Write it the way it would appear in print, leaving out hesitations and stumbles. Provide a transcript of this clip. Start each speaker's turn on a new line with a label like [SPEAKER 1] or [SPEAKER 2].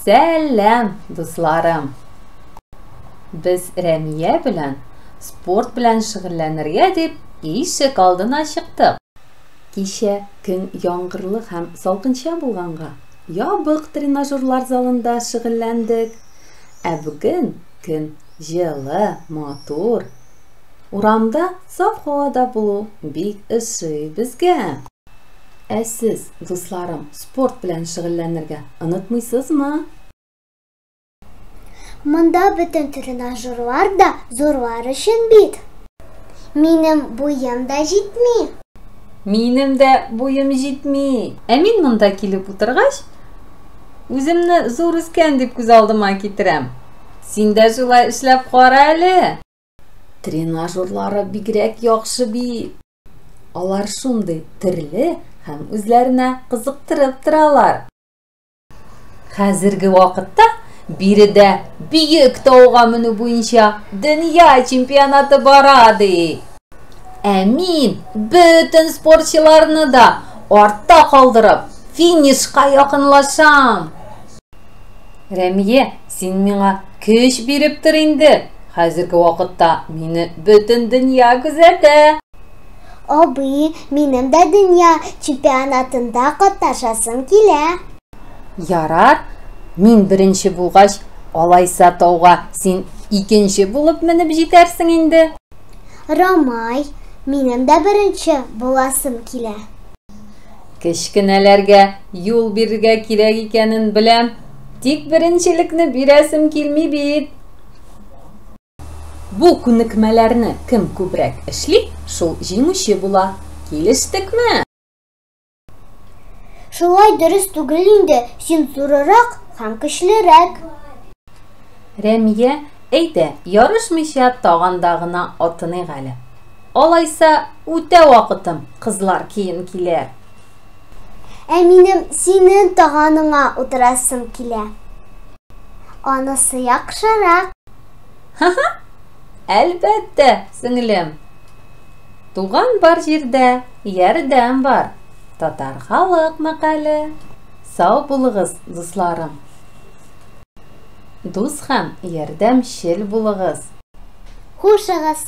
[SPEAKER 1] Сәлам, дусларым! Без Рәмия белән спорт белән шөгыльләнергә дип ишек алдына чыктык. Кичә көн яңгырлы һәм салкынча булганга, ябык тренажерлар залында шөгыльләндек. Ә бүген көн җылы, матур. Урамда саф һавада булу бик ошый безгә. Ә сез, дусларым, спорт белән шөгыльләнергә онытмыйсызмы?
[SPEAKER 2] Монда бөтен тренажерлар да зурлар өчен бит. Минем буем да җитми.
[SPEAKER 1] Минем дә буем җитми. Ә мин монда килеп утыргач, үземне зур үскән дип күз алдыма китерәм. Син дә шулай эшләп кара әле. Тренажерлары бигрәк яхшы бит. Алар шундый төрле һәм үзләренә кызыктырып торалар. Хәзерге вакытта биредә биек тауга менү буенча дөнья чемпионаты бара ди. Ә мин бөтен спортчыларны да артта калдырып, финишка якынлашам. Рәмия, син миңа көч биреп тор инде. Хәзерге вакытта мине бөтен дөнья күзәтә.
[SPEAKER 2] Абый, минем дә дөнья чемпионатында катнашасым килә.
[SPEAKER 1] Ярар, мин беренче булгач, алайса тауга син икенче булып менеп җитәрсең инде.
[SPEAKER 2] Рамай, минем дә беренче буласым килә.
[SPEAKER 1] Кечкенәләргә юл бирергә кирәк икәнен беләм, тик беренчелекне бирәсем килми бит. Бу күнекмәләрне кем күбрәк эшли, шул җиңүче була. Килештекме?
[SPEAKER 2] Шулай дөрес түгел инде, син зурырак һәм көчлерәк.
[SPEAKER 1] Рәмия, әйдә, ярышмыйча таганда гына атыныйк әле. Алайса, үтә вакытым, кызлар киен килә.
[SPEAKER 2] Ә минем синең таганыңа утырасым килә. Анысы яхшырак.
[SPEAKER 1] Ха-ха! Әлбәттә, сеңлем. Туган бар җирдә ярдәм бар. Татар халык мәкале. Сау булыгыз, дусларым. Дус һәм ярдәмчел булыгыз.
[SPEAKER 2] Хушыгыз.